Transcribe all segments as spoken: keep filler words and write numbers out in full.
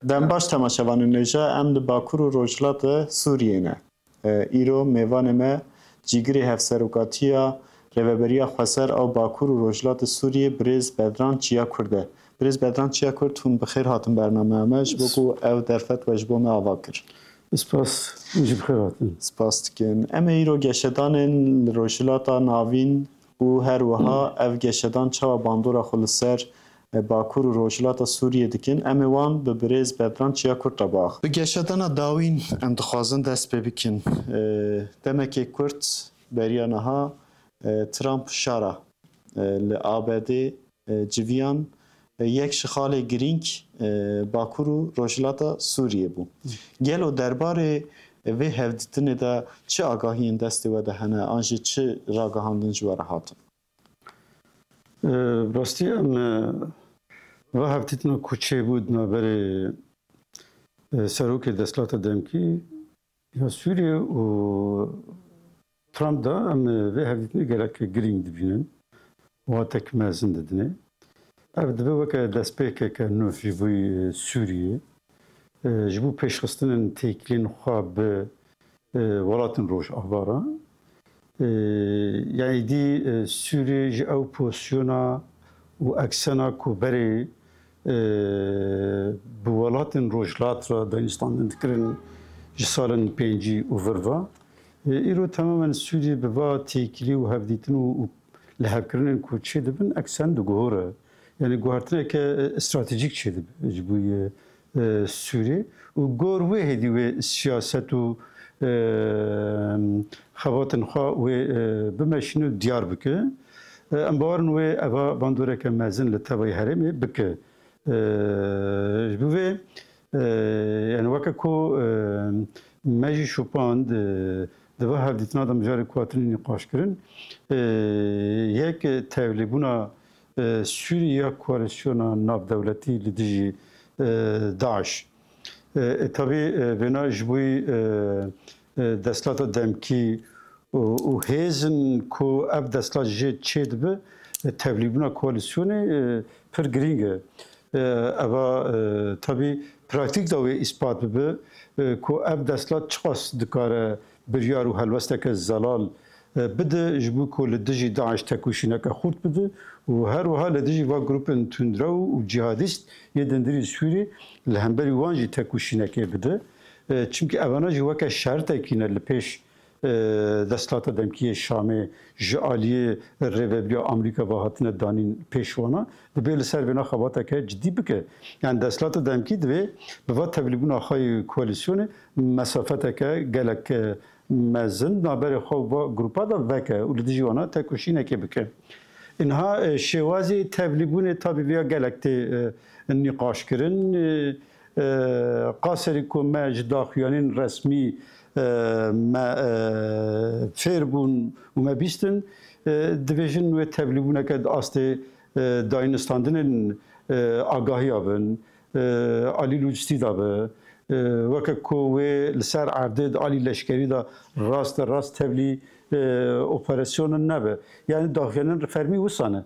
Dem baş temaşevanên hêja, em li Bakur û Rojhilata Sûriyê ne. E, îro mêvanê me Cîgirê Hevserokatiya Rêveberiya Xweser a Bakur û Rojhilata Sûriyê birêz Bedran Çiyakurd e. Birêz Bedran Çiyakurd, hûn bi xêr hatin bernameya me, ji bo ku ev derfet we ji bo me ava kir. Spas, hûn jî bi xêr hatin. Spas dikin. Em ê îro geşedanên li Rojhilata Navîn û her wiha ev geşedan çawa bandora xwe li ser, e, Bakur û Rojhilata Sûriyê dikin, em ê wan bi birêz Bedran Çiyakurd re biaxivin. Bi geşedana dawîn em dixwazin dest pê bikin. E, demekê kurt beriya niha, e, Trump şara, e, li A B D, e, civiyan, e, yek ji xalê girîng, e, Bakur û Rojhilata Sûriyê bû. Gelo derbarê vê hevdîtinê de çi agahiyên destê we de hene, an jî çi ragihandin ji we re hatin? E, rastî em, e, va hevdîtina ku çêbû di navberê, e, serokê desthilata demkî ya Sûriyê û Trump de em, e, vê hevdîtinê gelek girîng dibînin. Watek mezin didinê. Ev dibe weke destpêkeke nû ji bo, e, Sûriyê, e, ji bo pêşxistinên têkiliyên xwe bi, e, welatên Rojava re. E, ya êdî, e, Sûriyê ji ew pozisyona û eksena ku berê, e, bi welatên Rojhilat re dayînstandin dikirin ji salên pêncî û vir ve. E, îro temamen Sûriyê bi va têkilî û hevdîtin û, û lihevkirinên ku çêdibin eksen diguhore. Yanî guhertineke, e, stratejîk çêdibe ji bo yê, e, Sûriyê û gor wê hêdî wê siyaset û, e, xebatên xwe wê, e, bimeşîne û diyar bike. E, em bawer in wê eva bandoreke mezin li tevayî herêmê bike. E, ji bo vê, e, yani weke ku, e, me jî şopand, e, di va hevdîtina de mijarê ku hatine nîqaşkirin, e, yek tevlîbûna, e, Sûrî ya koalîsyona navdewletî li dijî, e, DAIŞ. E, e, tabî, e, vêna ji bo, e, e, desthilata demkî û, û hêzin ku ev desthilat jê çêdibe, e, tevlîbûna koalîsyonê, e, pir girîng e. E, eva, e, tabî praktîk de wê îspat bibe, e, ku ev desthilat çiqas dikare biryar û helwesteke zelal, e, bide ji bo ku li dijî DAIŞ tekoşîneke xurt bide û her wiha li dijî va grûpên tundrew û cîhadîst yê dindirî Sûrî li hemberî wan jî tekoşînekê bide. E, çimkî evana jî weke şertekî ne li pêş, e, desthilata demkî yê Şamê ji aliyê Rêveberiya Amerîka ve hatine danîn pêş wana, divê li ser vêna xebateke cidî bike. Yani desthilata demkî divê bi va tevlîbûna xwe yê koalîsyonê mesafeteke gelek, e, mezin navberê xwe û va grûpa de veke û li dijî wana tekoşînekê bike. Inha, e, şêwazê tevlîbûnê tabî vêya gelek tê, e, nîqaşkirin. E, e, qaserî ku me ji daxuyanên resmî, e, me, e, fêr bûn û me bîstin, e, dibêjin wê tevlîbûneke di astê, e, dayînistandinên, e, agahiya bin, e, alî lojîstî de be, e, weke ku wê li ser erdê di alî leşkerî de raste rast tevlî, e, operasyonan nebe. Yani daxuyanên fermî wisa ne.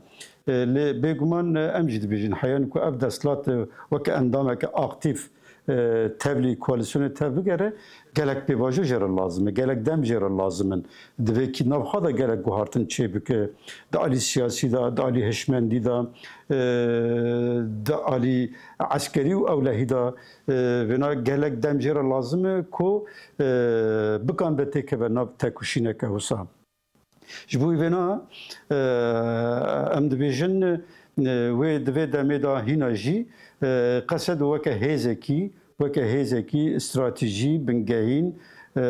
E, lê bêguman, e, em jî dibêjin heyan ku ev desthilat, e, weke endameke aktîf, e, tevlî koalîsyonê tev bigere, gelek pêvajo jê re lazim e, gelek dem jê re lazim in. Divê kî navxwe de gelek guhartin çêbike. Di alî siyasî de, di alî hişmendî de, e, di alî eskerî û ewlehî de, e, vêna gelek dem jê re lazim e ku, e, bikan be têkeve nav tekoşîneke wisa. Ji bo vêna, e, em dibêjin, e, wê di vê demê de hîna jî, e, Qesed weke hêzekî, weke hêzekî stratejî, bingehîn, e,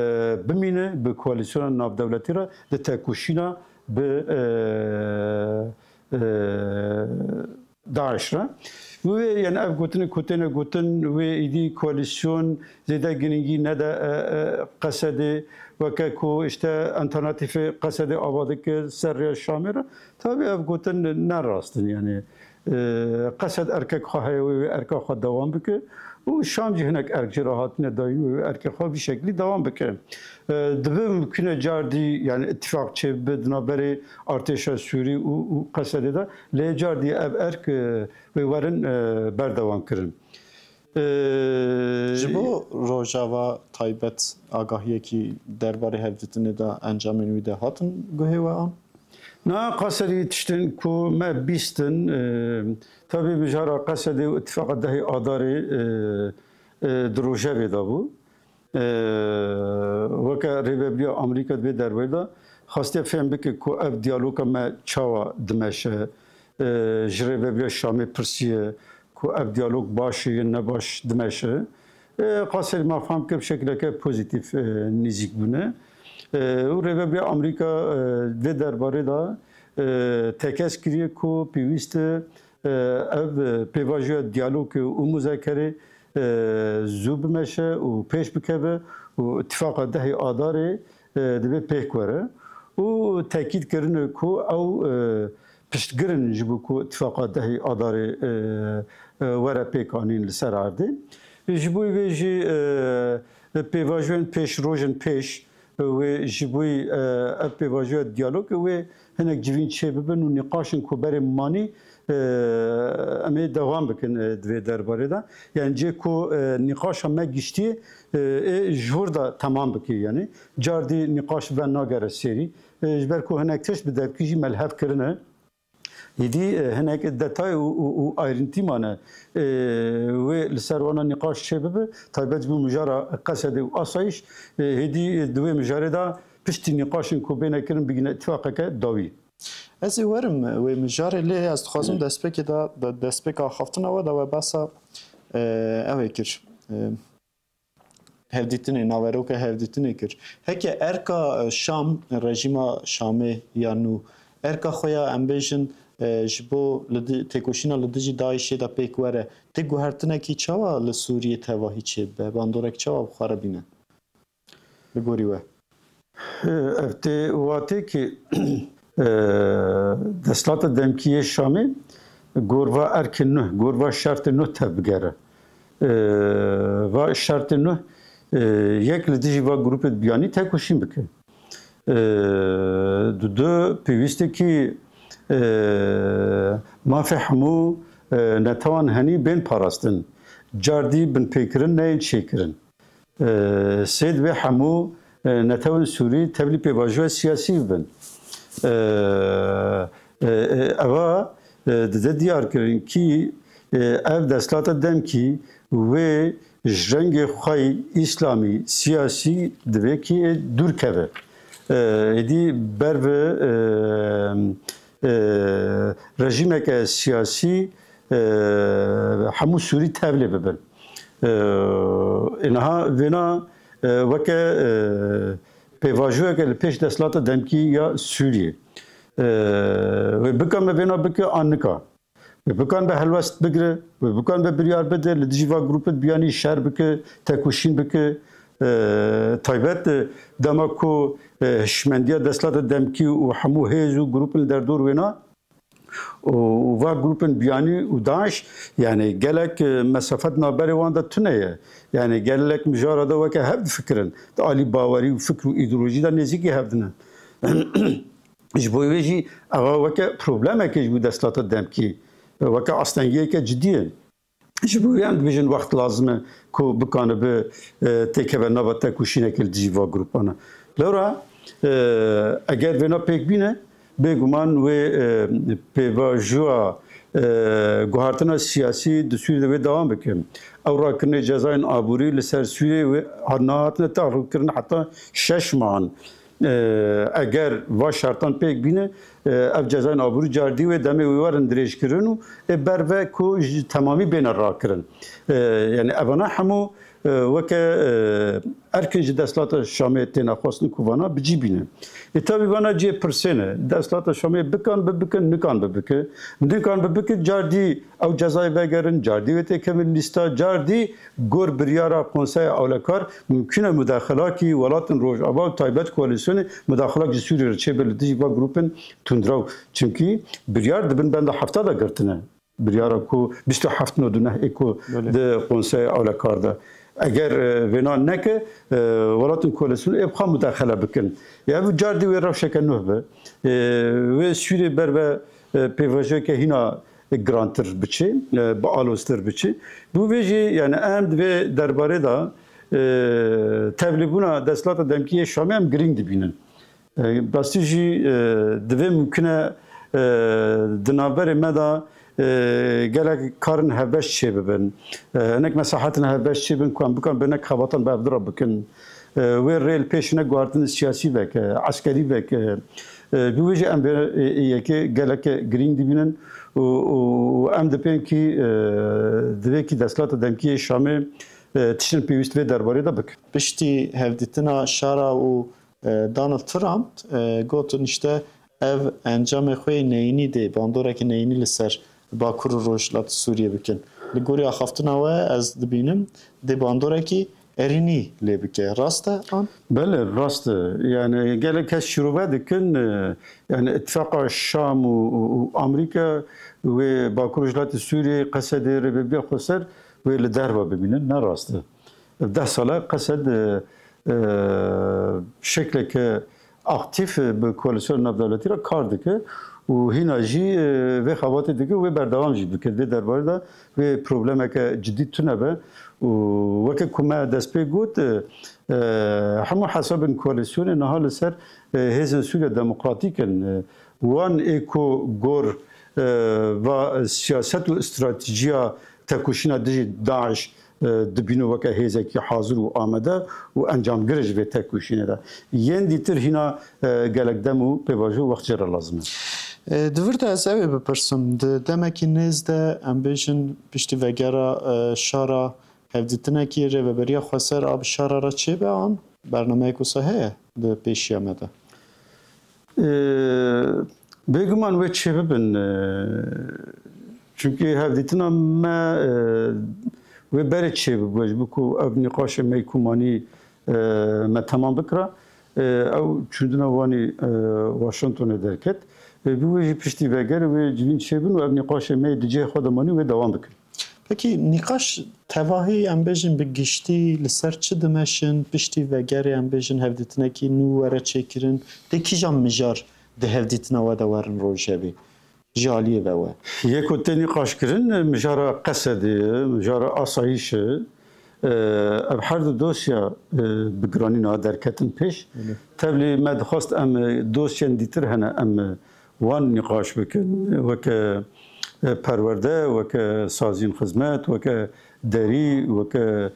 bimîne, bi koalîsyona navdewletî re di tekoşîna bi, e, e, DAIŞ re. Wê, yani ev gotinê ku têne gotin, wê êdî koalîsyon zêde girîngî nede, e, e, Qesedê, weke ku işte alternatîfê Qesedê ava dike ser rêya Şamê re. Tabî ev gotin ne rast in, yani, e, Qesed erkek xwe heye, wê, wê erka xwe dewam bike û Şam jî hinek erk jê re hatine dayîn, wê, wê erkê xwe vî şeklî dewam bike. E, dibe mimkûn e cardî, yani îtîfaq çêbibe di navberê artêşa Sûrî û, û Qesedê de, lê cardî ev erk, e, wê werin, e, berdewam kirin. Ji bo Rojava taybet agahiyekî derbarê hevdîtinê de encamên wî de hatin guhê we an? Na, Qesedî tiştên ku me bîstin, e, tabî mijara Qesedê û Îtifaqa dehê Adarê, e, e, di rojevê de bû. E, weke Rêvebiriya Amerîka di vê derbarê de xwastiye fêm bike ku ev diyaloga me çawa dimeşe. E, ji Rêvebiriya Şamê pirsiye ku ev diyalog baş e ya ne baş dimeşe. E, Qesedî me fam kir bi şekileke pozîtîf, e, nêzîk bûne. E, û Rêvebiriya Amerîka, e, vê derbarê de, e, tekez kiriye ku pêwîst e, e, ev, e, pêvajoya diyalogê û muzekerê, e, zû bimeşe û pêş bikeve û Îtifaqa dehê Adarê, e, divê pêk were. Û tekîd kirine ku ew, e, piştgir in ji bo ku Îtifaqa dehê Adarê, e, e, were pêkanîn li ser erdê. Ji bo vê jî, e, pêvajoyên pêş, rojên pêş, wê ji bo, e, ev pêvajoya diyalogê wê hinek civîn çêbibin û nîqaşên ku berê manî, e, em ê dewam bikin, e, di vê derbarê de. Yani cê ku, e, nîqaşa me giştî, e, ê ji wir de temam bike yani. Cardî nîqaş ve nagere sêrî. E, ji ber ku hinek tişt bi devkî jî me li hev kirine. Êdî, e, hinek detay û, û, û ayrintî mane. E, wê li ser wana nîqaş çêbibe, taybet ji bo mijara Qesedê û asayîş, e, hêdî, e, di wê mijarê de piştî nîqaşên ku bêne kirin bigihîne îtîfaqeke dawî. Ez ê werim, e, wê mijarê lê ez dixwazim destpêkê de, de, destpêka axaftina we de we behsa, e, ew ê kir. E, hevdîtinê, naveroka hevdîtinê kir. Heke erka, e, Şam, rejîma Şamê ya nû, erka xwe ya, em bêjin, e, ji bo li di-, têkoşîna li dijî DAIŞê de pêk were, tê guhertinekî çawa li Sûriyê tevahî çêbibe? Bandorek çawa bi xwe re bîne? Li gorî we? Ev tê watê ki, e, desthilata demkî yê Şamê gor va erkê nuh, gor va şertê nuh tevbigere. E, va şertê nuh, e, yek li dijî va grûpê biyanî tekoşîn bike. E, du, du pêwîstekî, e, mafê hemû, e, netewan henî bên parastin. Cardî binpêkirin neyên çêkirin. E, sê divê hemû, e, netewên Sûrî tevlî pêvajoya siyasî bibin. E, e, e, eva, e, dide diyar kirin kî, e, ev desthilata demkî wê ji rengê xwe yî îslamî, siyasî divê kî, e, dûr keve. E, êdî ber bi, e, e, rejîmeke siyasî, e, hemû Sûrî tevlê bibin. E, ê niha vêna, e, weke, e, pêvajoyeke li pêş desthilata demkî ya Sûriyê. E, wê bikane vêna bike an nika. Wê bikane helwest bigire, wê bikane biryar bide, li dijî va grûpê biyanî şer bike, tekoşîn bike. E, taybet, e, dema ku, e, hişmendiya desthilata demkî û hemû hêz û grûpên li derdor wêna, û, û va grûpên biyanî û DAIŞ, yani gelek, e, mesafet navberê wan de tune ye. Yani gelek mijara de weke hev difikirin. Di alî bawerî û fikr û îdeolojî de nêzîkî hev dine. Ji bo wê jî eva weke problemeke ji bo desthilata demkî, weke astengiyeke cidî ye. Ji bo wê em dibêjin wext lazim e ku bikane bi, e, têkeve nava tekoşîneke li dijî va grûpana. Lewra, e, eger vêna pêk bîne, bêguman wê, e, pêvajoya, e, guhartina siyasî di Sûriyê de wê dewam bike. Ew rakirinê cezayên aborî li ser Sûriyê wê hat-, nehatine teqrûrkirin heta şeş mehan. E, eger va şertan pêk bîne, e, ev cezayên aborî cardî wê demê wê werin dirêjkirin û ê ber ve ku ji temamî bêne rakirin. E, yani evana hemû, e, weke, e, erkin ji desthilata Şamê têne xwestin ku vana bi cî bîne. Ê tabî vana cihê pirsê ne. Desthilata Şamê bikan bi bikin, nikan bi bike. Nikan bi bikin, cardî ew cezayê vegerin, cardî wê têkevin lîsta, cardî gor biryara Konseya Ewlekar mimkun e mudaxilakî welatên Rojava û taybet koalîsyonê mudaxilak ji Sûriyê re çêbe li dijî va grûpên tundrew. Çimkî biryar di bin benda hefta de girtine. Biryara ku bîst û heft nod û neh ê ku Belê. di Konseya Ewlekar de. Eger, e, vêna neke, e, welatên koalîsyonê ê bi xwe mudaxile bikin. Ya ev cardî wê rewşeke nuh be. E, wê Sûriyê ber ve, e, pêvajoyeke hîna girantir biçe, e, bi aloztir biçe. Bi vê jî, yani em di vê derbarê de, e, tevlîbûna desthilata demkî yê Şamê em girîng dibînin. E, rastî jî, e, divê mimkun e, e, di navberê me de, e, gelek karin hevbeş çêbibin. E, hinek meslahetin hevbeş çêbin ku em bikan bi hinek xebatan bi hevdu re bikin. E, wê rê li pêş hinek guhartin siyasî veke, eskerî veke. E, bi wê jî em vê, e, yekê geleke girîng dibînin û, û, û em dipên kî, e, divê kî desthilata demkî yê Şamê, e, tiştin pêwîst vê derbarê de bikin. Piştî hevdîtina Şara û, e, Donald Trump, e, gotin işte ev encamê xwe yê neyînî dê, bandorekî neyînî li ser Bakur û Rojhilatê Sûriyê bikin. Li gorî axaftina we ez dibînim dê bandorekî erînî lê bike. Rast e an? Belê, rast e. Yani gelek kes şîrove dikin, e, yani îtifaqa Şam û, û, û Amerîka wê Bakur Rojhilatê Sûriyê, Qesedê, Rêveberiya Xweser wê li derve bimînin. Ne rast e. Ev deh sal e Qesed, e, e, şekleke aktîf, e, bi koalîsyona navdewletî re kar dike û hîna jî, e, vê xebatê dike û wê berdewam jî bike. Vê derbarê de wê problemeke cidî tune be û weke ku me destpê got, e, e, hemû hesabên koalîsyonê niha li ser, e, hêzên Sûriya Demokratîk in. E, wan ê ku gor, e, va siyaset û stratejiya tekoşîna dijî DAIŞ, e, dibîne weke hêzekî hazir û amade û encamgir ji vê tekoşînê de. Yên dîtir hîna, e, gelek dem û pêvajo wext jê re lazim e. E, di vir de ez ew ê bipirsim, di demekî nêz de em bêjin piştî vegera, e, Şara hevdîtinekî Rêveberiya Xweser a bi Şara re çêbe an bernameyek wisa heye di pêşiya me de? Ee, Bêguman wê çêbibin, ee, çunkî hevdîtina me, ee, wê berê çêbibû, ji bo ku ev nîqaşê me yê ku manî, ee, me temam bikira, ee, ew çûndina wanî, ee, Washingtonê derket. Ee, bi wê jî piştî vegerê wê civîn çêbin û ev nîqaşê me yê di cihê xwe de manî wê dewam bikin. Pekî nîqaş tevahî, em bêjin bi giştî li ser çi dimeşin, piştî vegerê em bêjin hevdîtinekî nû were çêkirin, dê kîjan mijar di hevdîtina we de werin rojevê ji aliyê ve we? Yê ku tê nîqaşkirin mijara Qesedê ye, mijara asayîşê. Ev her du dosya, e, bi giranî niha derketin pêş. Belê. Tevlî me dixwest em, e, dosyên dîtir hene em, e, wan nîqaş bikin. Weke, e, perwerde, weke saziyên xizmet, weke derî, weke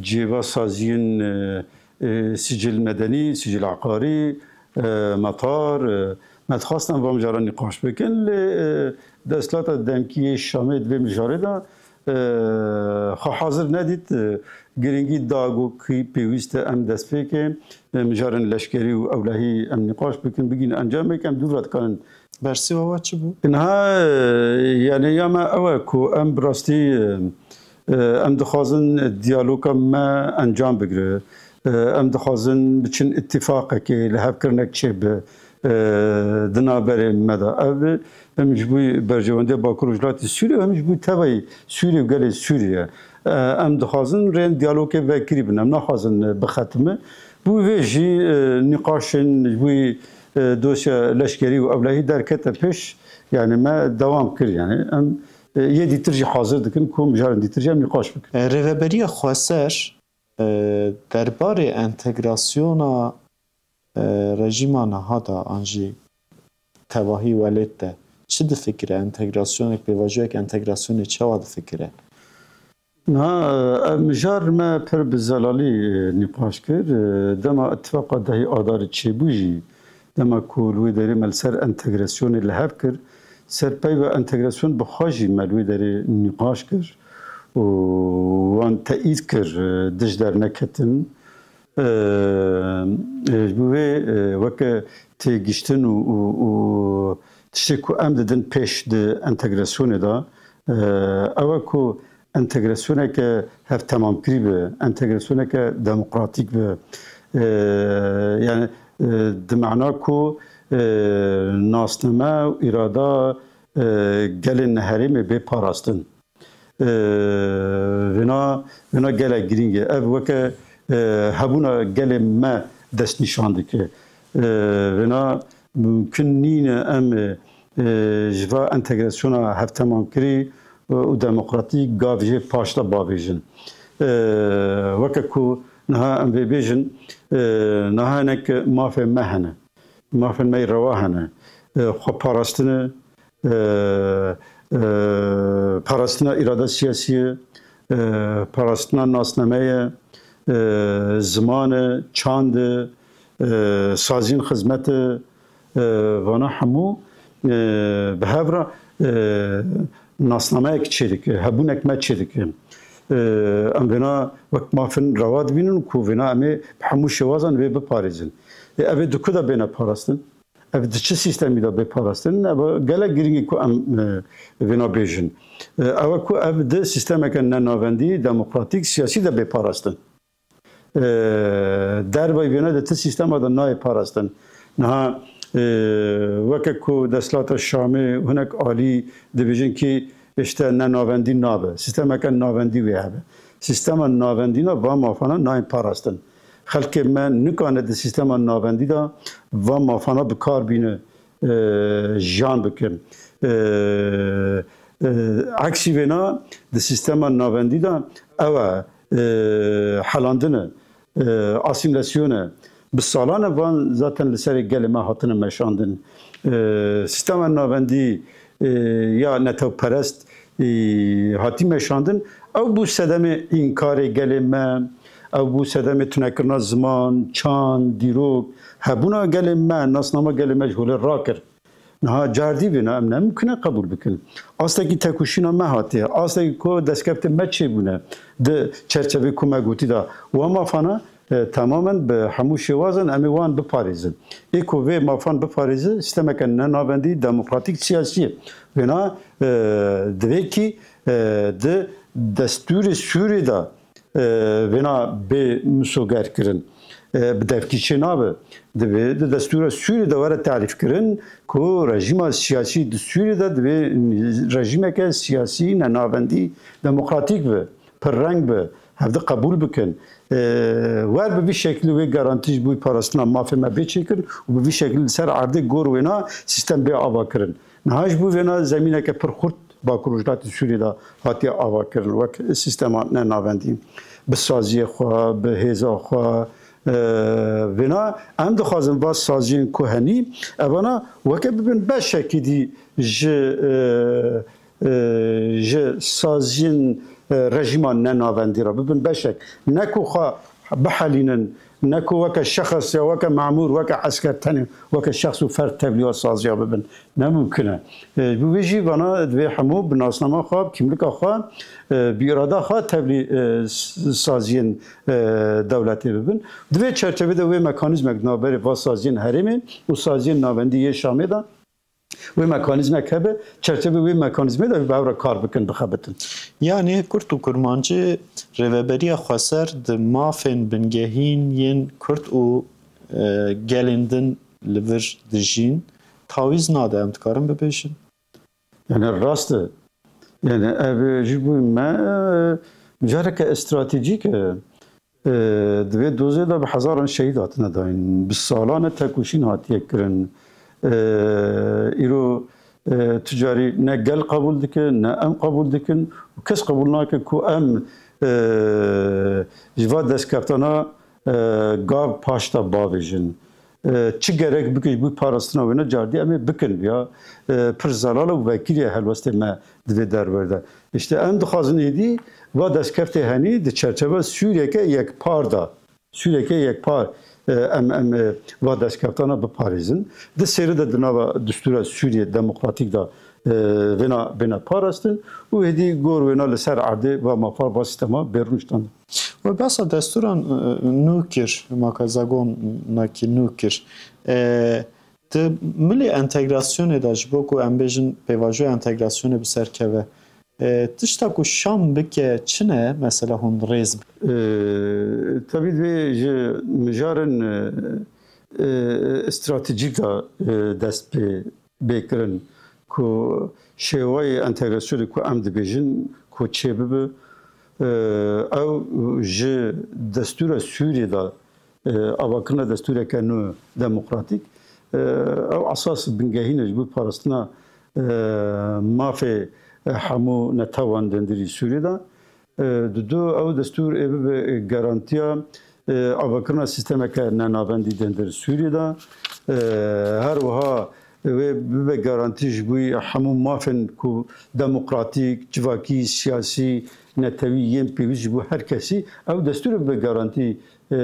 cêva saziyên, e, e, sicil medenî, sicil eqarî, e, metar, e, me dixwest em van mijaran nîqaş bikin. Lê, e, desthilata demkî yê Şamê di vê mijarê de, e, xwe hazir nedît. E, girîngî da ku kî pêwîst e em dest pê ke, e, mijarên leşkerî û ewlehî em nîqaş bikin, bigihîn encameke em dûv re dikarin. Bersiva we çi bû? Niha, e, yani ya me ew e ku em bi rastî, e, e, em dixwazin diyaloga me encam bigire. E, em dixwazin biçin îtîfaqekê, lihevkirinek çêbe, e, di navberê me de. Ev, em ji bo berjewendiya Bakur Rojhilatê Sûriyê, em ji bo tevayî Sûriyê û gelê Sûriyê. E, em dixwazin rêyên diyalogê vekirî bin, em naxwazin, e, bixetime. Bo vê jî, e, nîqaşên ji bo, e, dosya leşkerî û ewlehî derkete pêş, yani me dewam kir, yani em, e, yê dîtir jî hazir dikin ku mijarên dîtir jî em nîqaş bikin. E, Rêveberiya Xweser, e, derbarê entegrasyona, e, rejîma niha de an jî tevahî welêt de çi difikire? Entegrasyonek, pêvajoyek entegrasyonê çawa difikire? Niha, e, ev mijar me pir bi zelalî, e, nîqaş kir. E, dema îtifaqa dehê Adarê çêbû jî, dema ku li wê derê me li ser entegrasyonê li hev kir, ser peyva entegrasyon bi xwe jî me li wê derê nîqaş kir û wan teîd kir, e, dij derneketin. E, e, ji bo vê, e, weke têgiştin û, û, û tiştê ku em didin pêş di entegrasyonê de, e, ew e ku entegrasyoneke hevtemamkirî be, entegrasyoneke demokratîk be. E, yani, e, di mana ku, e, nasname û îrada, e, gelên herêmê bê parastin. E, vêna, vêna gelek girîng e. Ev weke, e, hebûna gelê me destnîşan dike. E, vêna mumkin nîne em, e, e, ji va entegrasyona hevtemankirî û demokratîk gav jê paş de bavêjin. E, weke ku niha em vê bêjin, e, niha hinek mafên me hene. Mafên me yê rewa hene. E, xwe parastine, e, e, parastina îrada siyasî ye, e, parastina nasname ye, e, ziman e, çand e, e, saziyên xizmet e, e, vana hemû, e, bi hev re, e, nasnameyek çêdike, hebûnek me çêdike. E, em vêna wek mafin rewa dibînin ku vêna em ê bi hemû şêwazan vê biparêzin. E, ev ê di ku de bêne parastin? Ev di çi sîstemî de bê parastin? Ev gelek girîng e ku em, e, vêna bêjin. E, ew e ku ev di sîstemeke nenavendî, demokratîk, siyasî de bê parastin. E, dervayî vêna di ti sîstema de nayê parastin. Niha, e, weke ku desthilata Şamê hinek alî dibêjin kî işte nenavendî nabe. Sîstemeke navendî wê hebe. Sîstema navendîna va mafana nayên parastin. Xelkê me nikane di sîstema navendî de va mafana bi kar bîne, e, jiyan bikin. E, e, eksî vêna di sîstema navendî de ew e, e, helandin e, e, asîmîlasyon e. Bi salan e van zaten li serê gelê me hatine meşandin. E, sîstema navendî, e, ya netewperest, e, hatî meşandin. Ew bû sedemê înkarê gelê me, ew bû sedemê tunekirina ziman, çand, dîrok, hebûna gelê me, nasnama gelê me ji holê rakir. Niha cardî vêna em ne mimkun e qebûl bikin. Astekî tekoşîna me hatiye, astekî ku destkeftê me çêbûne di çerçevê ku me gotî de wa mafana, e, temamen bi hemû şêwazan em ê wan biparêzin. Ê ku vê mafan biparêze, sîstemeke nenavendî demokratîk siyasî ye. Vêna, e, divê kî, e, di destûrê Sûrî de, e, vêna bê misoger kirin. E, bi devkî çê nabe. Divê di destûra Sûrî de were tarîf kirin ku rejîma siyasî di Sûrî de divê rejîmeke siyasî, nenavendî, demokratîk be, pirreng be, hevdi qebûl bikin. E, wer bi vî şeklî wê garantî ji bo parastina mafê me bê çêkirin û bi vî şeklî li ser erdê gor wêna sîstem bê ava kirin. Niha ji bo vêna zemîneke pir xurt Bakur Rojhilatê Sûriyê de hatiye avakirin wek sîstema nenavendî. Bi saziyê xwe, bi hêza xwe, e, vêna em dixwazin va saziyên ku henî, evana weke bibin beşekî dî ji, e, e, ji saziyên, e, rejîma nenavendî re bibin beşek. Ne ku xwe bihelînin, ne ku weke şexs ya weke memûr, weke esker tenê, weke şexs û ferd tevlî wa saziya bibin. Ne mimkun e. E, ji bo vê jî vana divê hemû bi nasnama xwe, bi kîmlika xwe, e, bi îrada xwe tevlî, e, s-, saziyên, e, dewletê bibin. Di vê çerçevê de wê mekanîzmek di navberê va saziyên herêmê û saziyên navendî yê Şamê de wê mekanîzmek hebe, çerçevê wê mekanîzmê de bi hev re kar bikin, bixebitin. Yanî kurt û kurmancî rêveberiya xweser di mafên bingehîn yên kurd û, e, gelên din li vir dijîn tawîz nade, em dikarin bibêjin? Yani rast e. Yani ev ji bo me, e, careke stratejîk e. E, di vê dozê de bi hezaran şehîd hatine dayîn. Bi salan e tekoşîn hatiye kirin. E, îro, e, tu carî ne gel qebûl dike, ne em qebûl dikin û kes qebûl nake ku em, e, ji va destkeftana, e, gav paş de bavêjin. E, çi gerek bike ji bo parastina wêne cardî em ê bikin ya, e, pir zelal û vekirî ye helwestê me di vê derveyî de. Îşte em dixwazin êdî va destkeftê henî di çerçeve Sûriyeke yekpar de, Sûriyeke yekpar, e, em, em, e, va destkeftana biparêzin. Di sêri de di nava destûra Sûriyê Demokratîk de, e, vêna bêne parastin û êdî gor wêna li ser erdê va mafar va sîstema bê rûniştandin. We behsa destûran, e, nû kir, maka zagonekî nû kir. E, di milê entegrasyonê de ji bo ku em bêjin pêvajoya entegrasyonê bi ser keve, e, tişta ku Şam bike çi ne, mesela hûn rêz bike? E, tevî divê ji mijarên, e, e, stratejîk de, e, dest pê bê kirin ku şêwayê entegrasyonê ku em dibêjin ku çêbibe, e, ew ji destûra Sûriyê de, e, avakirina destûreke nû demokratîk, e, ew esas bingehîn e ji bo parastina e, mafê, e, hemû netewan dendirî Sûriyê de. E, didu ew destûr ê bibe garantiya, e, avakirina sîstemeke nenavendî dendir Sûriyê de. E, her wiha wê bibe garantî ji bo hemû mafên ku demokratîk, civakî, siyasî, netewî yên pêwîst ji bo her kesî. Ew destûr ê bibe garantî, e,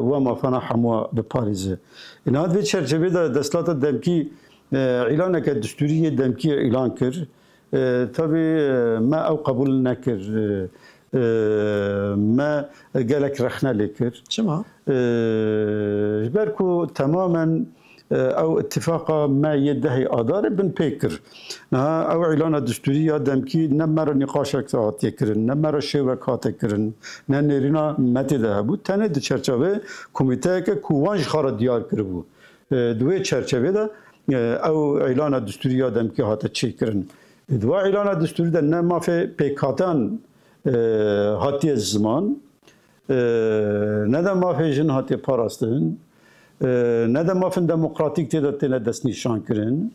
wa mafana hemû biparêze. Niha di vê çerçevê de desthilata demkî, e, îlaneke destûrî yê demkî îlan kir. E, tabî, e, me ew qebûl nekir. E, e, me gelek rexne lê kir. Çima? E, ji ber ku temamen, e, ew îtifaqa me yê dehê Adarê bin pê kir. Niha ew îlana destûrî ya demkî ne me re nîqaşek hatiye kirin, ne me re şêwek hate kirin, ne nêrîna me tê de hebû. Tenê di çerçevê komîteyeke ku wan ji xwe re diyar kiribû. E, di wê çerçevê de, e, ew îlana destûrî ya demkî hate çêkirin. E, di wa îlana destûrî de ne mafê pêkhatan, e, hatiye ziman, e, ne de mafê jin hatiye parastin, e, ne de mafên demokratîk tê de têne destnîşankirin.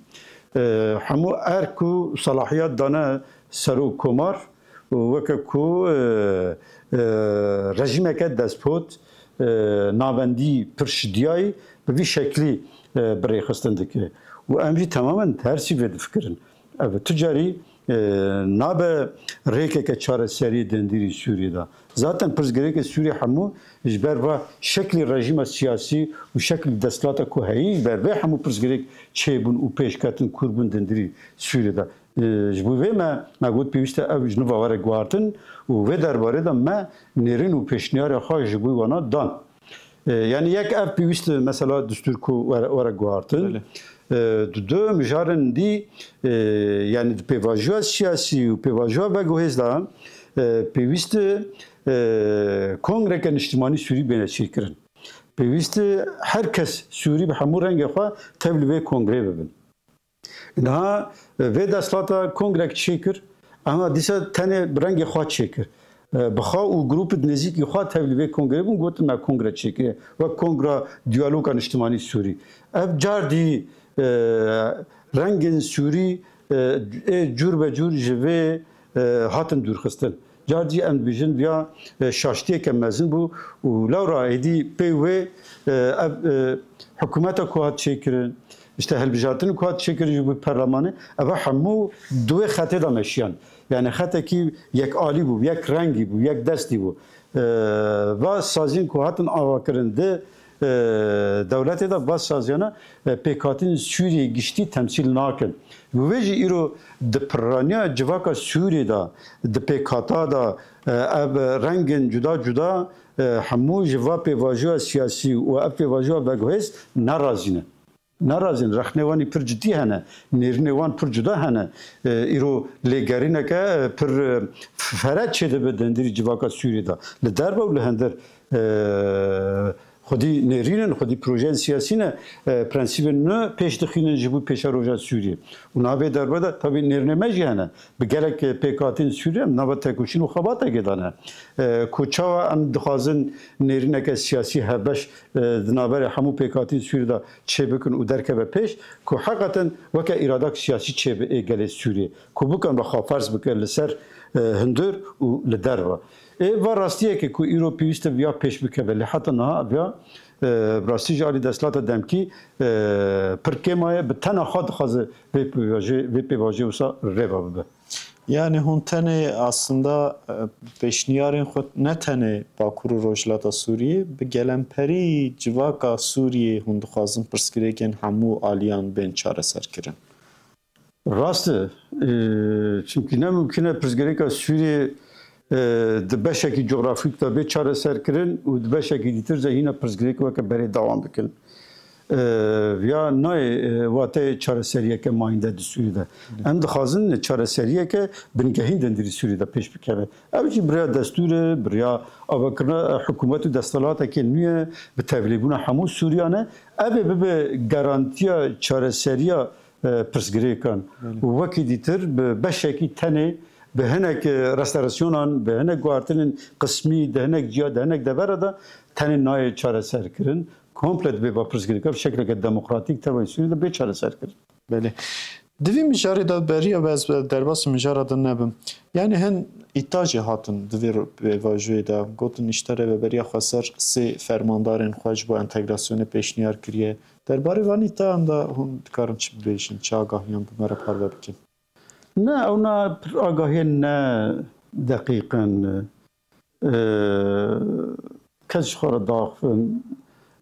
E, hemû erk û selahiyet dane serok komar û weke ku, e, e, rejîmeke despot, e, navendî pir şidiyayî bi vî şeklî, e, bi rêxistin dike. Û em jî temamen tersî vê difikirin. Ev tu carî, e, nabe rêkeke çareseriyê dendîrî Sûriyê de. Zaten pirsgirêkê Sûriyê hemû ji ber va şeklî rejîma siyasî û şeklî desthilata ku heyî, ji ber vê hemû pirsgirêk çêbûn û pêşketin kûrbûn dendîrî Sûriyê de. E, ji bo vê me, me got pêwîst e ev ji nû ve were guhartin û vê derbarê de me nêrîn û pêşniyarê xwe ji bo wana dan. E, yanî yek ev pêwîst e, mesela destûr ku were, were guhartin. Belê. E, di du mijarên dî, e, yanî di pêvajoya siyasî û pêvajoya veguhêz de, e, pêwîst e, e, kongreke niştimanî Sûrî bêne çêkirin. Pêwîst e her kes Sûrî bi hemû rengê xwe tev li vê kongrê bibin. Niha, e, vê desthilata kongrek çêkir, ama dîsa tenê bi rengê xwe çêkir. E, bi xwe û grûpê di nêzîkî xwe tevlî vê kongrê bûn, gotin me kongre çêkiriye. Wek Kongra Diyaloga Niştimanî Sûrî. Ev cardî, e, rengên Sûrî, e, ê cûr be cûr ji vê, e, hatin dûrxistin. Car cî em dibêjin viya, e, şaştiyeke mezin bû û lewra êdî pê wê, e, ev, e, hikûmeta ku hat çêkirin, işte hilbijartin ku hat çêkirin ji bo perlemanê, eva hemû di wê xetê de meşiyan. Yani xetekî yekalî bû, yek rengî bû, yek destî bû. E, va saziyên ku hatin avakirin di, e, dewletê de va saziyana, e, pêkhatîn Sûriyê giştî temsîl nakin. Bi vê jî îro di pirraniya civaka Sûriyê de, di pêkhata de, e, ev rengên cuda cuda, e, hemû ji va pêvajoya siyasî û ev pêvajoya veguhêz nerazî ne. Nerazîn, rexnê wan î pir cidî hene, nêrînê wan pir cuda hene. E, îro lêgerîneke, e, pir, e, fere çêdibe dendirî civaka Sûriyê de. Li derve û li hender, e, xwedî nêrîn in, xwedî projeyên siyasî ne, e, prensîbên nû pêş dixînin ji bo pêşeroja Sûriyê. Û navê derve de tabî nêrînê me jî hene. Bi gelek, e, pêkhatîn Sûriyê em nava tekoşîn û xebatekê de ne. E, ku çawa em dixwazin nêrîneke siyasî hevbeş, e, di navberê hemû pêkhatîn Sûriyê de çêbikin û derkeve pêş, ku heqeten weke îradak siyasî çêbe ê gelê Sûriyê, ku bikin be xwe ferz bike li ser, e, hundir û li derve. Ê va rastiyeke ku îro pêwîst e viya pêş bikeve, lê heta niha viya, e, bi rastî ji alî desthilata demkî, e, pir kêm maye, bi tena xwe dixwaze vê pêvajoyê, vê pêvajoyê wisa rêva bibe. Yani hûn tenê aslında, e, pêşniyarên xwe ne tenê Bakur û Rojhilata Sûriyê, bi gelemperî civaka Sûriyê hûn dixwazin pirsgirêkên hemû aliyan bên çareserkirin. Rast e, e, çimkî ne mimkun e pirsgirêka Sûriyê, e, di beşekî cografîk de bê çareserkirin û di beşekî dîtir de hîna pirsgirêk weke berê dewam bikin. E, ya nayê, e, wateyê çareseriyeke mayînde di Sûriyê de. Em dixwazin çareseriyeke bingehîn dendirî Sûriyê de pêş bikeve. Ev jî bi rêya destûr e, bi rêya avakirina, e, hikûmet û desthilateke nû ye, bi tevlîbûna hemû Sûriyan e. Ev ê bibe garantiya çareseriya, e, pirsgirêkan. Belê. Û wekî dîtir bi beşekî tenê, bi hinek, e, restorasyonan, bi hinek guhartinên qismî, di hinek ciya, di hinek devera de tenê nayê çareserkirin. Komple dibê va pirsgirêka bi şekleke demokratîk tevayî Sûriyê de bê çareserkirin. Belê. Di vî mijarê de beriya ez derbasî mijara din nebim. Yanî hin îta jî hatin di vê pêvajoyê de. Gotin îşte Rêveberiya Xweser sê fermandarên xwe ji bo entegrasyonê pêşniyar kiriye. Derbarê van îtayan de hûn dikarin çi bibêjin, çi agahiyan bi me re parve bikin? Ne, ew na pir agahiyên ne deqîq in. Ee, kes ji xwe re diaxivin.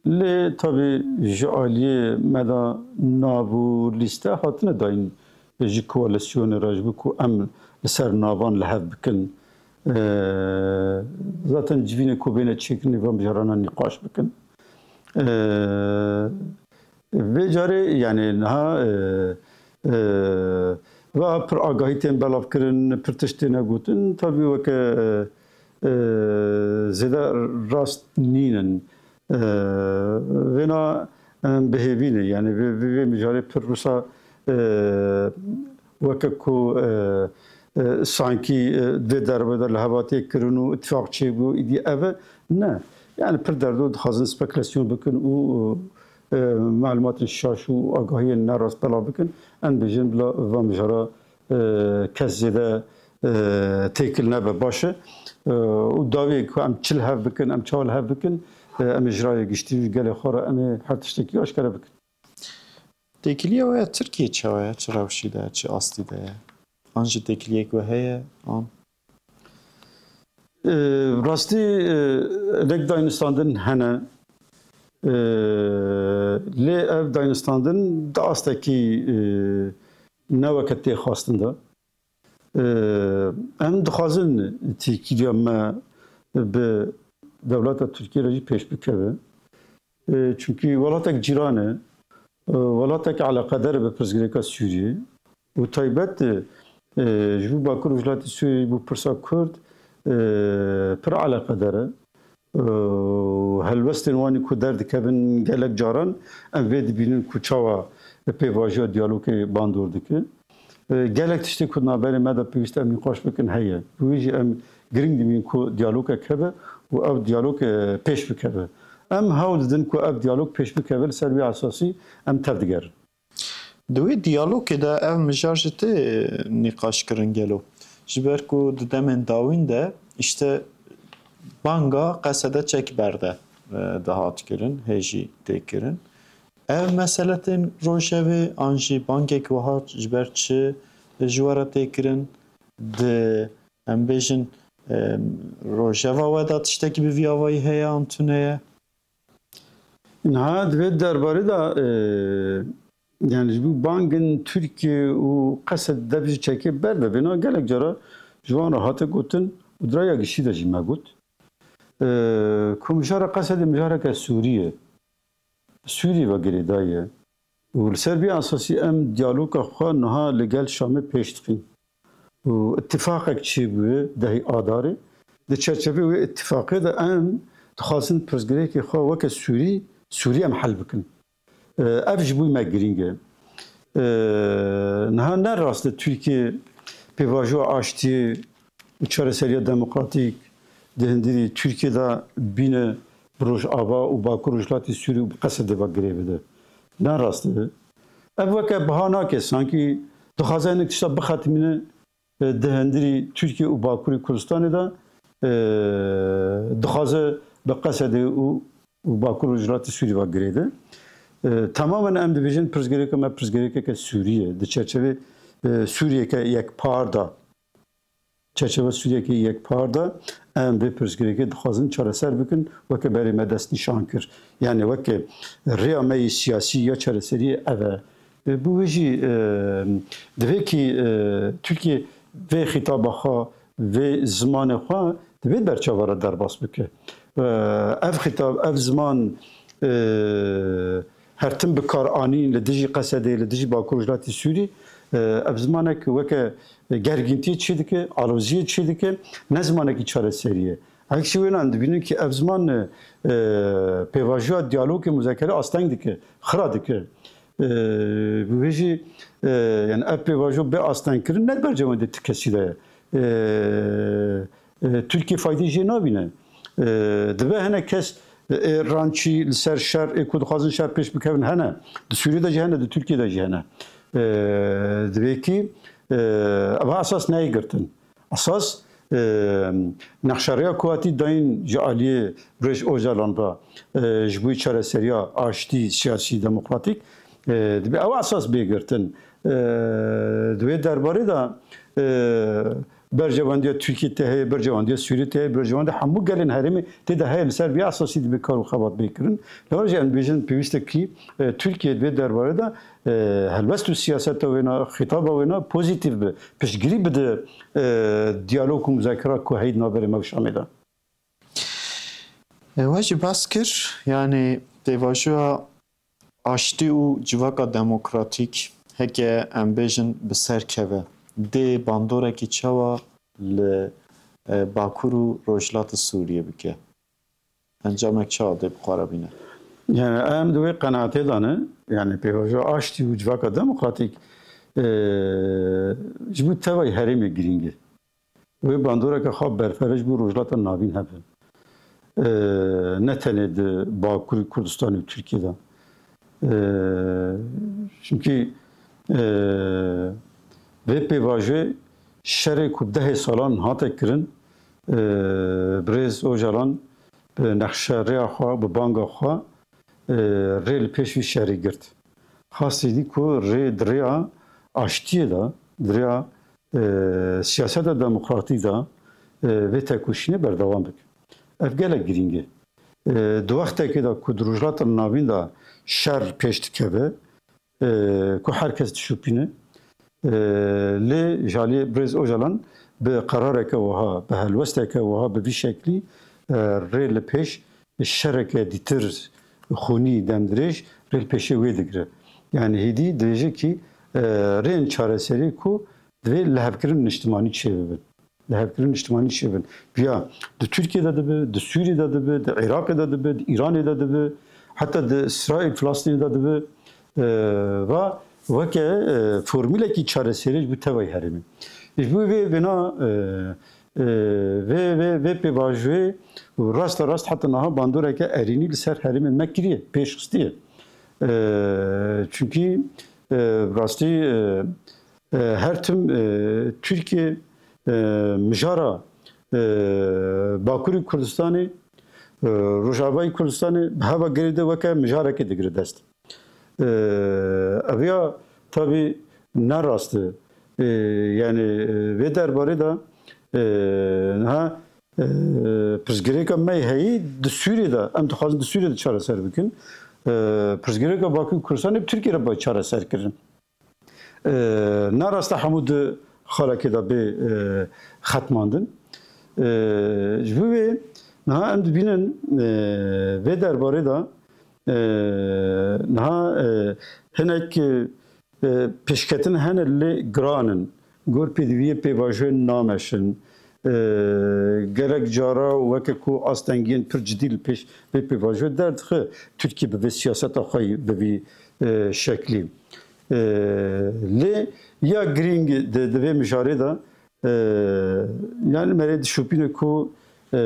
Lê tabî ji aliyê me de nav û lîste hatine dayîn ji koalîsyonê re, ji bo ku em li ser navan li hev bikin. Ee, zaten civînê ku bêne çêkirinê van mijarana nîqaş bikin. Ee, Vê carê, yanî niha, e, e, va pir agahî tên belavkirin, pir tişt têne gotin. Tabî weke, e, e, zêde rast nînin. E, vêna em bi hêvî ne. Yanî vê, vê, vê mijarê pir wisa, e, weke ku, e, e, sankî, e, vê derve de li heva tê kirin û îtifaq çêbû, îdî ev e. Ne. Yanî pir derdo dixwazin spekulasyon bikin û, e, malûmatên şaş û agahiyên nerast belav bikin. Em bêjin bila va mijara, e, kes zêde, e, têkil nebe baş e. E, û dawiyê ku em çi li hev bikin, em çawa li hev bikin, e, em ê ji rayê giştî û gelê xwe re em ê her tiştekî aşkere bikin. Têkiliya we ya Tirkiyê çawa ye? Çi rewşî de ye? Çi astî de ye? An jî têkiliyek we heye, an? E, rastî, e, hinek daynistandin hene. E, lê ev daynistandin di astekî, e, ne weke tê xwestin de. Ee, em dixwazin têkiliya me bi dewleta Tirkiyê re jî pêş bikeve. Ee, çunkî welatek cîran e, ee, welatek eleqedar e bi pirsgirêka Sûriyê û taybet, ee, ji bo Bakur û Rojhilatê Sûriyê, ji bo pirsa Kurd, ee, pir eleqedar e. Û helwestên wan ê ku derdikevin gelek caran em vê dibînin ku çawa pêvajoya diyalogê bandor dike. Gelek tiştê ku di navberê me de pêwîst em nîqaş bikin heye. Bi wê jî em giring dibînin ku diyalogek hebe û ew diyalog, e, pêş bikeve. Em hewl didin ku ev diyalog pêş bikeve, li ser vê esasî em tevdigerin. Di wê diyalogê de ev mijar jî tê nîqaşkirin gelo? Ji ber ku di demên dawîn de îşte banga Qesede çek berde, e, dihat kirin, hê jî tê kirin. Ev mesele tên rojevê an jî bangek wiha ji ber çi ji we re tê kirin? Di, em bêjin, e, rojeva we de tiştekî bi vî avayî heye an tune ye? Niha di vê derbarê de, e, yani ji bo bangên Tirkiye û Qesed dev ji çekê berde, vêna gelek cara ji wan re hate gotin û di raya giştî de jî me got, e, ku mijara Qesedê mijareke Sûrî ye. Sûrî ve girêdayî ye. Û li ser vî esasî em diyaloga xwe niha li gel Şamê pêş dixin. Û îtifaqek çêbûye dehê Adarê. Di çerçevê wê îtifaqê de em dixwazin pirsgirêkê xwe weke Sûrî, Sûrî em hel bikin. Ev ji bo me girîng e. Niha ne rast e Tirkiye pêvajoya aştiyê û çareseriya demokratîk di hundirî Tirkiye de bîne bi Rojava û Bakur Rojhilatê Sûrî û bi Qesedê ve girê bide. Ne rast e. Ev weke biha nake, sankî dixwaze hinek tişta bixetimîne, e, di hundirî Tirkiye û Bakurê Kurdistanê de, e, dixwaze bi Qesedê û, û Bakur Rojhilatê Sûrî ve girê de. E, temamen em dibêjin pirsgirêka me pirsgirêkeke Sûrî ye. Di çerçevê, e, Sûriyeke yekpar de, çerçeva Sûriyeke yekpar de em vê pirsgirêkê dixwazin çareser bikin, weke berê me destnîşan kir. Yani weke rêya me yê siyasî ya çareseriyê ev e. E, bi wê jî, e, divê kî, e, Tirkiye vê xîtaba xwe, vê zimanê xwe divê ber çava re derbas bike. E, ev xîtab, ev ziman, e, her tim bi kar anîn li dijî Qesedê, li dijî Bakur Rojhilatê Sûrî, e, ev zimanek weke gergîntiyê çêdike, aloziyê çêdike, ne zimanekî çareserî ye. Eksî wênan dibînin ki ev ziman, e, pêvajoya diyalogê, muzakere asteng dike, xira dike. E, bi vê jî, e, yani ev pêvajo bê astengkirin ne di ber cem wê de ti kesî de ye. E, e, Tirkiye faydê jê nabîne. E, dibe hene kes, e, ê rançî li ser şer, ê ku dixwazin şer pêş bikevin hene. Di Sûriyê de jî hene, di Tirkiye de jî hene. E, divê kî, e, eva esas neyê girtin. Esas, e, nexşereya ku hatî dayîn ji aliyê Birêz Ocalan re, e, ji bo çareseriya aştî, siyasî, demokratîk, e, dibe ew esas bê girtin. E, di wê derbarê de, e, berjewendiya Tirkiyê tê heye, berjewendiya Sûriyê tê heye, berjewendiya hemû gelên herêmê tê de heye, li ser vê esasî dibe kar û xebat bê kirin. Lewra jî em dibêjin pêwîst e kî, e, Tirkiye di vê derbarê de, e, helwest û siyaseta wê ne, xîtaba wê ne pozîtîf be, piştgirî bide, e, diyalog û muzakera ku heyî di navberê me û Şamê de. E, we jî bas kir, yanî pêvajoya aştî û civaka demokratîk heke em bêjin bi ser keve, dê bandorekî çawa li, e, Bakur û Rojhilata Sûriyê bike? Encamek çawa dê bi xwe re bîne? Yani em di wê qenaatê de ne, yani pêvajoya aştî û civaka demokratîk, e, ji bo tevayî herêmê girîng e. Wê bandoreke xwe berfireh ji bo Rojhilata Navîn hebe. E, ne tenê di Bakurê Kurdistanê û Tirkiyê de. E, çimkî, e, vê pêvajoyê şerê ku bi dehê salan hate kirin, e, Birêz Ocalan bi nexşereya xwe, bi banga xwe, e, rê li pêş vî şerê girt. Xastî dî ku rê di rêya aştiyê de, di rêya, e, siyaseta demokratîk de, e, vê tekoşînê berdewam bike. Ev gelek girîng e. E, di wextekê de ku di Rojhilata Navîn de şer pêş dikeve, e, ku her kes dişopîne, e, lê ji aliyê Birêz Ocalan bi qerareke wiha, bi helwesteke wiha, bi vî şeklî, e, rê li pêş şereke dîtir xûnî demdirêj rê li pêşê wê digire. Yani hêdî dibêje kî, e, rêyên çareseriyê ku divê lihevkirin niştimanî çêbibin. Lihevkirin niştimanî çêbin. Viya di Tirkiyê de dibe, di Sûriyê de dibe, di Iraqê de dibe, di Îranê de dibe, heta di Îsraîl, Filistînê de dibe. E, va weke, e, formûlekî çareserî ji bo tevayî herêmê. Ji bo vê vêna, e, e, vê, vê, vê pêvajoyê û rasta rast heta niha bandoreke erênî li ser herêmên me kiriye, pêş xistiye. E, çunkî, e, rastî, e, e, her tim, e, Tirkiye, e, mijara, e, Bakurê Kurdistanê, e, Rojavayê Kurdistanê bi heva girêdayî weke mijarekê digire dest. E, ev ya tabî ne rast e. E, yani, e, vê derbarê de, e, niha, e, pirsgirêka me heyî di Sûriyê de, em dixwazin di Sûriyê de çareser bikin. E, pirsgirêka Bakurê Kurdistanê bi Tirkiyê re bi çareser kirin. E, ne rast e hemû di xalekê de bê, e, xetmandin. E, ji bo vê niha em dibînin, e, vê derbarê de, e, niha, e, hinek, e, pêşketin hene lê giran in. Gor pêdiviyê pêvajoyên nameşin. E, gelek cara weke ku astengiyên pir cidî li pêş vê pêvajoyê derdixe, Tirkiye bi vê siyaseta xwe yî bi vî, e, şeklî. E, lê ya girîng di, di vê mijarê de, e, yani me rê dişopîne ku, e,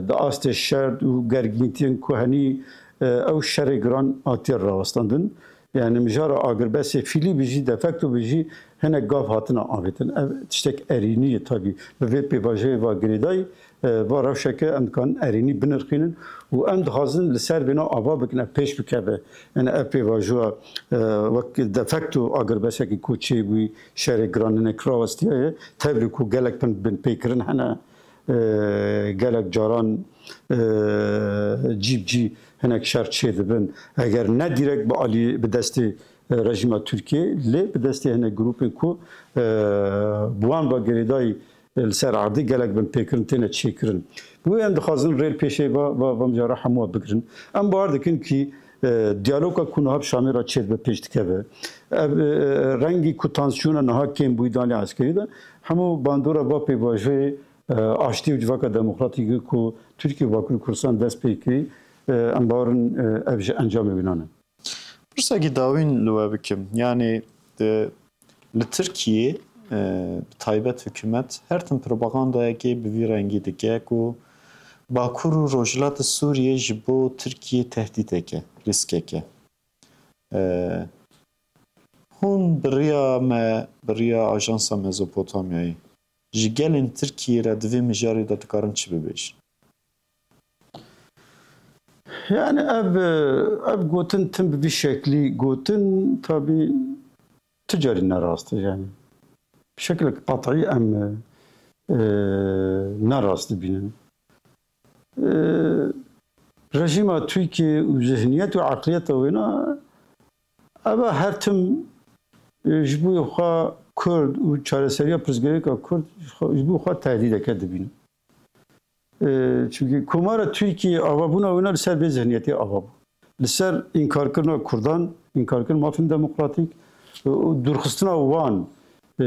di astê şer û gergîntiyên ku henî, e, ew şerê giran hatiye rawestandin. Yani mijara agirbestê fîlî bijî, de facto bijî hinek gav hatine avêtin. Ev tiştek erênî ye tabî. Bi vê pêvajoyê va girêdayî, e, va rewşeke em dikarin erênî binirxînin û em dixwazin li ser vêna ava bikin, ev pêş bikeve. Yani ev pêvajoya, e, wek de facto agirbesekî ku çêbûyî, şerê giran hinek rawestiyaye, tevlî ku gelek bin, binpêkirin hene, e, gelek caran, e, cî bi cî hinek şer çêdibin. Eger ne dîrek bi alî, bi destê, e, rejîma Tirkiyê, lê bi destê hinek grûpên ku, e, bi wan ve girêdayî, e, li ser erdê gelek binpêkirin têne çêkirin. Bi wê em dixwazin rê li pêşê va, va, va mijara hemû bigirin. Em bawer dikin kî, e, diyaloga ku niha bi Şamê re çêdibe pêş dikeve. Ev, e, rengî ku tansiyona niha kêm bûyî danê eskerî de, hemû bandora va pêvajoyê, e, aştî û civaka demokratîk ku Tirkiye û Bakurê Kurdistan dest pê kirî, e, em bawer in, e, ev ji encamê wînan e. Pirsekî dawîn li we bikim. Yanî, e, li Tirkiyê, e, bi taybet hikûmet her tim propagandayekê bi vî rengî dike ku Bakur û Rojhilata Sûriyê ji bo Tirkiyê tehdîdek e, rîskek e. E, Hûn bi riya me, bi riya Ajansa Mezopotamyayê, ji gelên Tirkiyê re di vê mijarê de dikarin çi bibêjin? Yani ev, ev gotin tim bi vî şeklî gotin tabî tu carî ne rast e yani. Bi şeklek qet'î em, e, ne rast dibînin. E, rejîma Tirkiyê û zihniyet û eqliyeta wêna, ev e her tim, e, ji bo xwe Kurd û çareseriya pirsgirêka Kurd ji xwe, ji bo xwe tehdîdeke dibînin. E, çimkî Komara Tirkiyê avabûna wêna li ser vê zihniyetê ava bû. Li ser înkarkirina Kurdan, înkarkirin mafên demokratîk, e, û dûrxistina wan. E,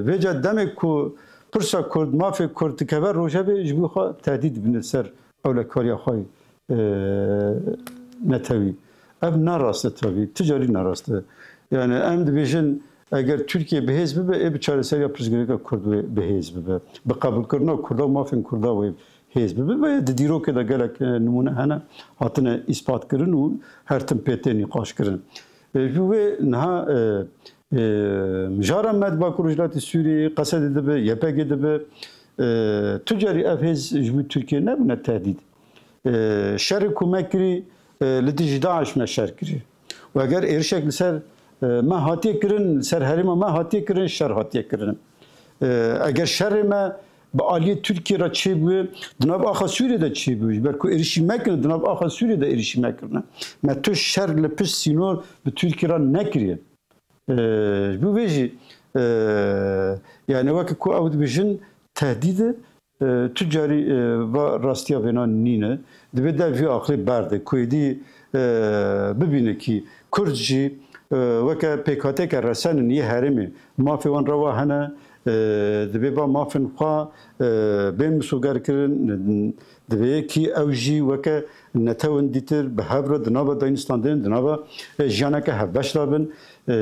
vêca demê ku pirsa Kurd, mafê Kurd dikeve rojevê, ji bo xwe tehdîd dibîne ser ewlekariya xwe, e, netewî. Ev ne rast e tabî, tu carî ne rast e. Yani em dibêjin, eger Tirkiye bi hêz bibe, ê bi çareseriya pirsgirêka Kurd wê bi hêz bibe. Bi qebûlkirina Kurda û mafên Kurda wê hêz bibe. Ve di dîrokê de gelek, e, nimûne hene, hatine îspat kirin û her tim pê tê nîqaş kirin. E, ji wê niha, e, e, mijara me di Bakur Rojhilatê Sûriyê, Qesedê dibe, Y P G dibe, e, tu carî ev hêz ji bo Tirkiye nebûne tehdîd. E, şerê ku me kirî, e, li dijî DAIŞ me şer kirî. Û eger êrişek li ser, e, me hatiye kirin, li ser herêma me hatiye kirin, şer hatiye kirin. E, eger şerê me bi aliyê Tirkiye re çêbûye, di nav axa Sûriyê de çêbûye. Ji ber ku êrişî me kirin, di nav axa Sûriyê de êrişî me kirine. Me tu şer li pişt sînor bi Tirkiye re nekiriye. E, ji bo vê jî, e, yani weke ku ew dibêjin tehdîd e, e, tu carî, e, va rastiya vêna nîne. Divê dev vî aqilê berde. Ku êdî, e, bibîne kî Kurd jî, e, weke pêkhateke resen in yê herêmê. Mafê wan rewa hene, e, divê va mafên xwe, e, bên misogerkirin, divê kî ew jî weke netewên dîtir bi hev re di nava dayîn standin, di nava, e, jiyaneke hevbeş de bin. E,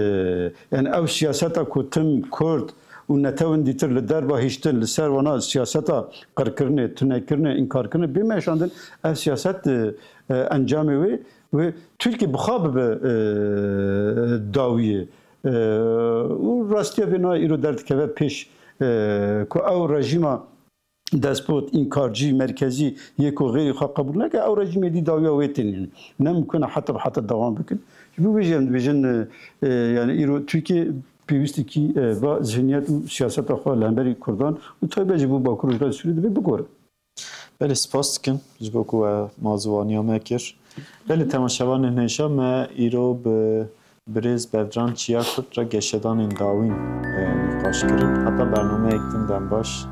yani ew siyaseta ku tim Kurd û netewên dîtir li derva hiştin, li ser wana siyaseta qirkirinê, tunekirinê, înkarkirinê bê meşandin, ev siyaset, e, e, encamê wê, wê Tirkiye bi xwe bibe, e, dawiyê. E, û rastiya vê niha îro derdikeve pêş, e, ku ew rejîma despot, înkarcî, merkezî yê ku xêrî xwe qebûl neke, ew rejîmê dî dawiya wê tênîne. Ne mimkun e heta bi heta dewam bikin. Ji bo vê jî em dibêjin, e, e, yani îro Tirkiye pêwîstekî, e, va zihniyet û siyaseta xwe li hemberî Kurdan û taybet ji bo Bakur Rojhilatê Sûriyê divê bigore. Belê, spas dikim ji bo ku we mazûvaniya me kir. Belê, temaşevanên hêja, me îro bi birêz Bedran Çiyakurd re geşedanên dawîn, e, nîqaş kirin. Heta bernameyek din dem baş.